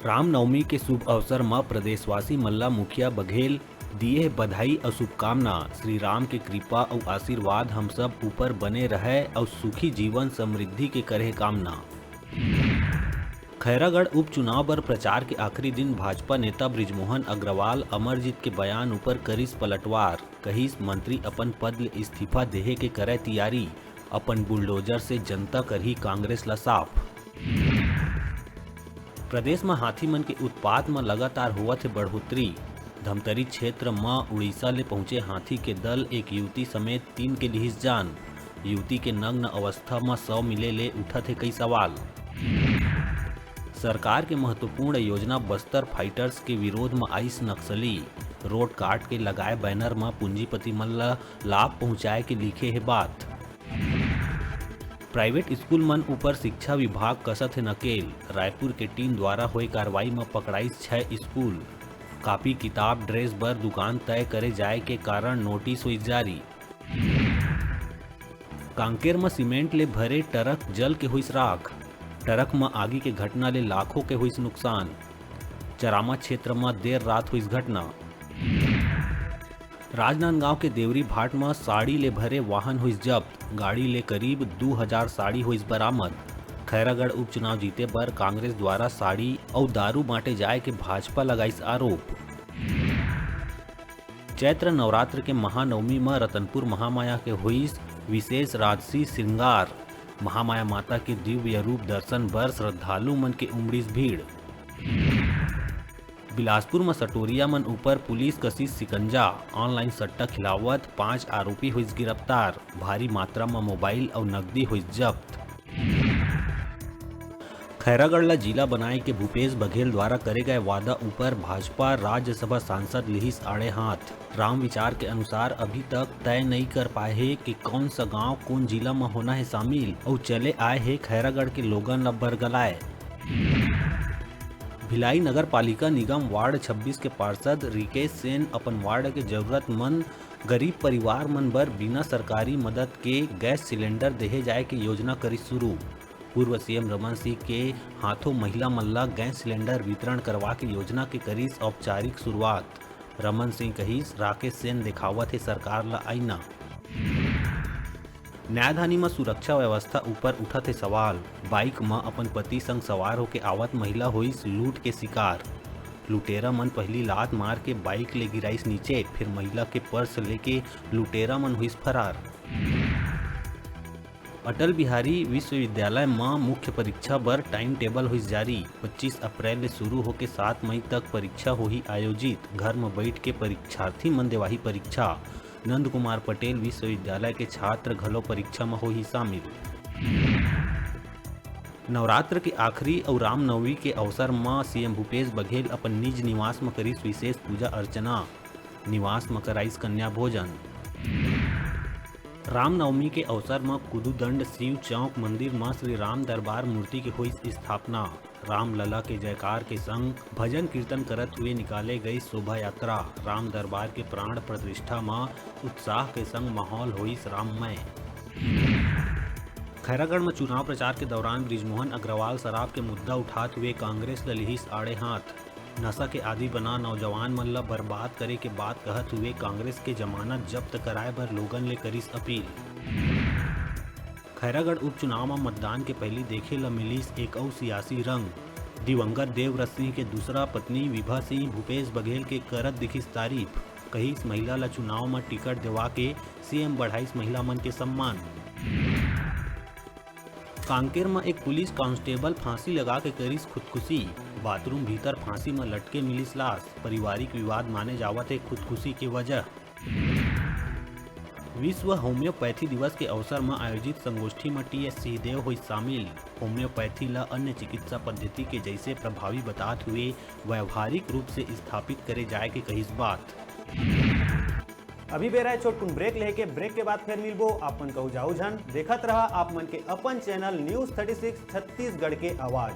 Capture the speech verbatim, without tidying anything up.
रामनवमी के शुभ अवसर म प्रदेशवासी मन ला मुखिया बघेल दिए बधाई अउ शुभकामना। श्री राम के कृपा अउ आशीर्वाद हम सब ऊपर बने रहय अउ सुखी जीवन समृद्धि के करे कामना। खैरागढ़ उपचुनाव बर प्रचार के आखिरी दिन भाजपा नेता बृजमोहन अग्रवाल अमरजीत के बयान ऊपर करिस पलटवार, कहिस मंत्री अपन पद ले इस्तीफा देहे के करय तियारी, अपन बुलडोजर से जनता करही कांग्रेस ला साफ। प्रदेश म हाथी मन के उत्पात म लगातार होवत हे बढ़ोतरी। धमतरी क्षेत्र म उड़ीसा ले पहुंचे हाथी के दल एक युवती समेत तीन के लिहिस जान। युवती के नग्न अवस्था म शव मिले ले उठत हे कई सवाल। सरकार के महत्वपूर्ण योजना बस्तर फाइटर्स के विरोध म आइस नक्सली। रोड काट के लगाए बैनर म पूंजीपति मन ल लाभ पहुंचाए के लिखे हे बात। प्राइवेट स्कूल मन ऊपर शिक्षा विभाग कसत हे नकेल। रायपुर के टीम द्वारा होए कार्रवाई म पकड़ाइस छह स्कूल। कापी किताब ड्रेस बर दुकान तय करे जाए के कारण नोटिस होइस जारी। कांकेर म सीमेंट ले भरे ट्रक जल के होइस राख। ट्रक म आगी के घटना ले लाखों के होइस नुकसान। चरामा क्षेत्र म देर रात होइस घटना। राजनांदगांव के देवरी भाट म साड़ी ले भरे वाहन होइस जब्त। गाड़ी ले करीब दू हजार साड़ी होइस बरामद। खैरागढ़ उपचुनाव जीते बर कांग्रेस द्वारा साड़ी अउ दारू बांटे जाए के भाजपा लगाइस आरोप। चैत्र नवरात्र के महानवमी म रतनपुर महामाया के होइस विशेष राजसी श्रृंगार। महामाया माता के दिव्य रूप दर्शन बर श्रद्धालु मन के उमड़िस भीड़। बिलासपुर म सटोरिया मन ऊपर पुलिस कसिस शिकंजा, ऑनलाइन सट्टा खिलावत पांच आरोपी होइस गिरफ्तार, भारी मात्रा म मोबाइल अउ नकदी होइस जब्त। खैरागढ़ ल जिला बनाए के भूपेश बघेल द्वारा करे गए वादा ऊपर भाजपा राज्यसभा सांसद लिहिस आड़े हाथ। राम विचार के अनुसार अभी तक तय नइ कर पाए हे कि कौन सा गांव कोन जिला म होना हे शामिल, अउ चले आए हे खैरागढ़ के लोगन ल बरगलाए। भिलाई नगर पालिका निगम वार्ड छब्बीस के पार्षद रिकेश सेन अपन वार्ड के जरूरतमंद गरीब परिवार मन बर बिना सरकारी मदद के गैस सिलेंडर देहे जाए के योजना करिस शुरू। पूर्व सीएम रमन सिंह के हाथों महिला मन ला गैस सिलेंडर वितरण करवा के योजना के करिस औपचारिक शुरुआत। रमन सिंह कहिस, राकेश सेन देखावत हे सरकार ला आईना। न्यायधानी म सुरक्षा व्यवस्था ऊपर उठत हे सवाल। बाइक म अपन पति संग सवार होके आवत महिला होइस लूट के शिकार। लुटेरा मन पहिली लात मार के बाइक ले गिराइस नीचे, फिर महिला के पर्स लेके लुटेरा मन होइस फरार। अटल बिहारी विश्वविद्यालय म मुख्य परीक्षा बर टाइम टेबल होइस जारी। पच्चीस अप्रैल ले शुरू होके सात मई तक परीक्षा होही आयोजित। घर म बइठ के परीक्षार्थी मन देवाही परीक्षा। नंद कुमार पटेल विश्वविद्यालय के छात्र घलो परीक्षा म होही शामिल। नवरात्र के आखिरी अउ रामनवमी के अवसर म सीएम भूपेश बघेल अपन निज निवास म करिस विशेष पूजा अर्चना। निवास म कराइस कन्या भोजन। रामनवमी के अवसर म कुदूदंड शिव चौक मंदिर म श्री राम दरबार मूर्ति के होइस स्थापना। रामलला के जयकार के संग भजन कीर्तन करत हुए निकाले गइस शोभा यात्रा। राम दरबार के प्राण प्रतिष्ठा म उत्साह के संग माहौल होइस राममय। खैरागढ़ म चुनाव प्रचार के दौरान बृजमोहन अग्रवाल शराब के मुद्दा उठात हुए कांग्रेस ल लिहिस आड़े हाथ। नशा के आदी बना नौजवान मन ल बर्बाद करे के बात कहत हुए कांग्रेस के जमानत जब्त कराए बर लोगन ले करिस अपील। खैरागढ़ उपचुनाव म मतदान के पहिली देखे ल मिलिस एक अउ सियासी रंग। दिवंगत देवव्रत सिंह के दूसरा पत्नी विभा सिंह भूपेश बघेल के करत दिखिस तारीफ, कहिस महिला ल चुनाव म टिकट देवा के सीएम बढ़ाइस महिला मन के सम्मान। कांकेर म एक पुलिस कांस्टेबल फांसी लगा के करिस खुदकुशी। बाथरूम भीतर फांसी म लटके मिलिस लाश। पारिवारिक विवाद माने जावत हे खुदकुशी के वजह। विश्व होम्योपैथी दिवस के अवसर म आयोजित संगोष्ठी म टीएस सिंहदेव होइस शामिल। होम्योपैथी ल अन्य चिकित्सा पद्धति के जैसे प्रभावी बतात हुए व्यावहारिक रूप से स्थापित करे जाए के कहिस बात। अभी बेरा हे छोटकुन ब्रेक लेके, ब्रेक के बाद फेर मिलबो। आप मन कहू जाऊ झन, देखत रहा आप मन के अपन channel news thirty six Chhattisgarh के आवाज।